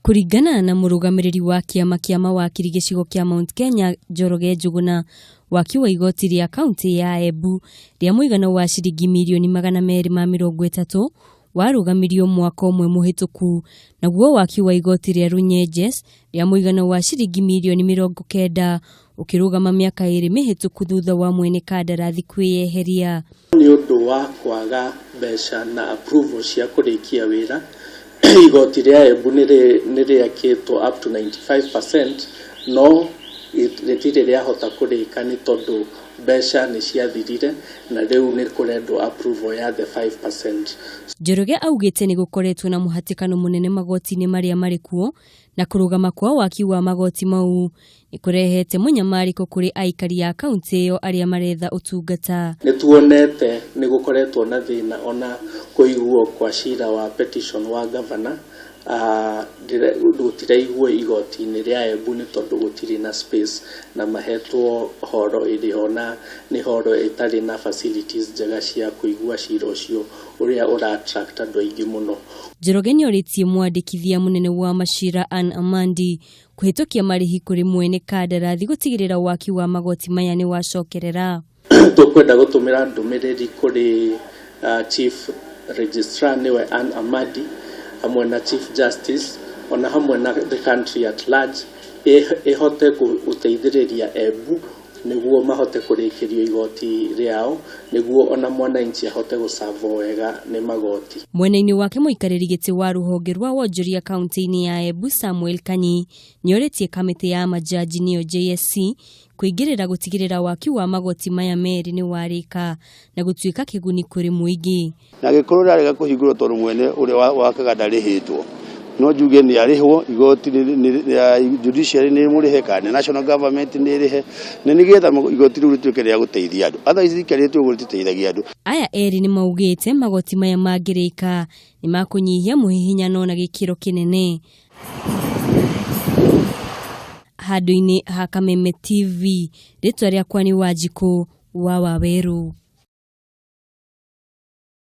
Kũringana na mũrũgamĩrĩri wa kĩama kĩa mawakiri gĩcigo kĩa Mount Kenya Njoroge Njũgũna, waki wa igoti rĩa kauntĩ ya Embu rĩa mũigana wa ciringi mirioni 230 warũgamirio mwaka ũmwe mũhĩtũku, naguo waki wa igoti rĩa Runyenjes rĩa mũigana wa ciringi mirioni 90 ũkĩrũgama mĩaka 2 mĩhĩtũku thutha wa mwene kandarathi kwĩyeheria. Nĩ ũndũ wa kwaga mbeca na approval cia kũrĩkia wĩra, igoti rĩa Embu nĩ rĩakĩtwo up to 95% no rĩtirĩ rĩahota kũrĩka nĩ tondũ mbeca nĩ ciathirire na rĩu nĩ kũrendwo approval ya the 5%. Njoroge augĩte nĩ gũkoretwo na mũhatĩkano mũnene magoti-inĩ marĩa marĩ kuo na kũrũgama kwa waki wa magoti mau nĩ kũrehete mũnyamarĩko kũrĩ aikari a kaunti ĩyo arĩa maretha ũtungata. Nĩ tuonete nĩ gũkoretwo na thĩna ona kũiguo kwa cira wa petition wa governor gũtiraiguo igoti-inĩ rĩa Embu nĩ tondũ gũtirĩ na space na mahetwo horo ĩrĩ ho na nĩ horo ĩtarĩ na facilities njega cia kũigua cira ũcio ũrĩa ũra attract andũ aingĩ mũno. Njoroge nĩorĩtie mwandĩkithia mũnene wa macira Ann Amandi kũhĩtũkia marĩhi kũrĩ mwene kandarathi gũtigĩrĩra waki wa magoti maya nĩ wacokerera. Tũkwenda gũtũmĩra ndũmĩrĩri kũrĩ Chief Registrar nĩwe Ann Amadi hamwe na Chief Justice ona hamwe na the country at large ĩhote gũteithĩrĩria Embu nĩguo mahote kũrĩkĩrio igoti rĩao nĩguo ona mwananchi ahote gũcavwo wega nĩ magoti. Mwena-inĩ wake mũikarĩri gĩtĩ wa rũhonge rwa wonjoria kaunti-inĩ ya Embu Samuel Kanyi nĩorĩtie kamĩtĩ ya majaji nĩyo JSC kũingĩrĩra gũtigĩrĩra waki wa magoti maya merĩ nĩ warĩka na gũtuĩka kĩguni kũrĩ mũingĩ. Na gĩkorwo rĩarega kũhingũrwo tondũ mwene ũrĩa wakaga ndarĩhĩtwo, no njuge nĩ arĩhwo igoti rĩa judiciary nĩ mũrĩhe kana national government nĩ ĩrĩhe, na nĩgetha igoti rĩu rĩtuĩke rĩa gũteithia andũ, otherwise rĩikarĩte ũguo rĩtiteithagia andũ. Aya erĩ nĩ maugĩte magoti maya mangĩrĩka nĩ makũnyihia mũhihinyano na gĩkĩro kĩnene. Handũ-inĩ ha Kameme TV, rĩtwa rĩakwa nĩ Wanjikũ wa Wawerũ.